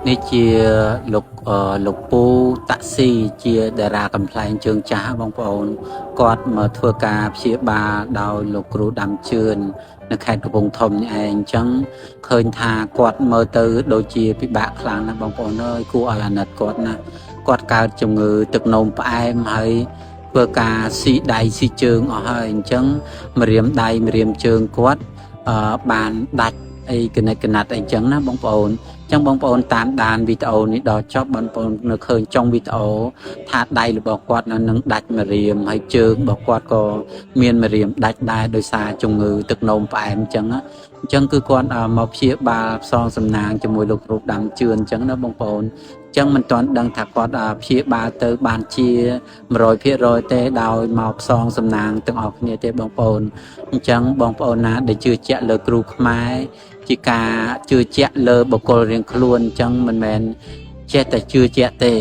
នេះជាលោកលោកពូតាក់ស៊ីជាតារាកំប្លែងជើងចាស់បងប្អូនគាត់មកធ្វើការព្យាបាលដោយលោកគ្រូដាំជឿននៅខេត្តកំពង់ធំនេះឯងអញ្ចឹងឃើញថាគាត់មើលទៅដូចជាពិបាកខ្លាំងណាស់បងប្អូនអើយគួរឲ្យអាណិតគាត់ណាស់គាត់កើតជំងឺទឹកនោមផ្អែមហើយធ្វើការស៊ីដៃស៊ីជើងអស់ហើយអញ្ចឹងម្រាមដៃម្រាមជើងគាត់បានដាច់អីកណិតកណាត់អីចឹងណាបងប្អូន ចឹងបងប្អូនតាមដានវីដេអូនេះដល់ចប់បងប្អូននៅឃើញចុងវីដេអូថាដៃរបស់គាត់នៅនឹងដាច់ម្រាមហើយជើងរបស់គាត់ក៏មានម្រាមដាច់ដែរដោយសារជំងឺទឹកនោមផ្អែមចឹងណាអញ្ចឹងគឺគាត់មកព្យាបាលផ្សងសំណាងជាមួយលោកគ្រូដាំជឿនចឹងណាបងប្អូនអញ្ចឹងមិនទាន់ដឹងថាគាត់ព្យាបាលទៅបានជា100%ទេដោយមកផ្សងសំណាងទាំងអស់គ្នាទេបងប្អូនអញ្ចឹងបងប្អូនណាដែលជឿជាក់លើគ្រូខ្មែរ ជាការជឿជាក់លើបុគ្គលរៀងខ្លួនអញ្ចឹងមិនមែនចេះតែជឿជាក់ទេ